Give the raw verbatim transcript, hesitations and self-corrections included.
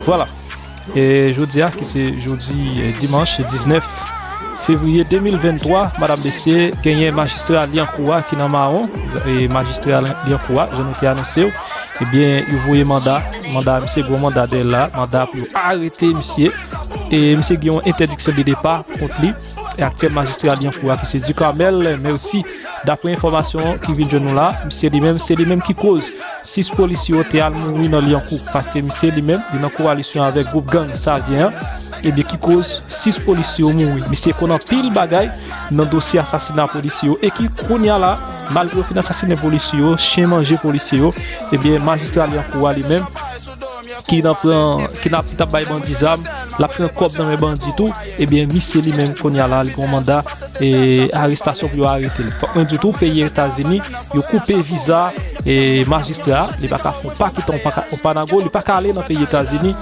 Vwala. E jodi a, ki se jodi, eh, dimanch diznèf fevriye de mil venntwa, madanm mesye, genyen majistra Lyankou a ki nan mawon. E majistra Lyankou a, jan nou te anonse w, ebyen, yo voye manda. Manda, misye gen yon manda dèyè l la, manda pou yo arete misye. E misye gen yon entèdiksyon de depa kont li. E aktyèl majistra Lyankou a, ki se Ducarmel Mercy, daprè enfòmasyon ki vin jwenn nou la, misye li menm, se li menm ki koz sis polisye yo te al mouri nan Lyankou, paske misye li menm, li nan kowalisyon avèk gwoup gang Savyen an, ebyen, ki koz sis polisye yo mouri. Misye konn anpil bagay nan dosye asasina polisye yo, e ki kounye a la, malgre yo fin asasinen polisye yo, chen manje polisye yo, ebyen, majistra Lyankou a li menm, ki nan pran, ki nan, ki t ap bay bandi zam, l ap pran kòb nan men bandi tou, ebyen, misye li menm, kounye a la, li gen yon manda, e, arestasyon pou yo arete l. Fòk mwen di tou, peyi Etazini, yo koupe viza, e, majistra, li pa ka fè yon pakèt, yon paka-, yon panago, li pa ka ale nan peyi Etazini,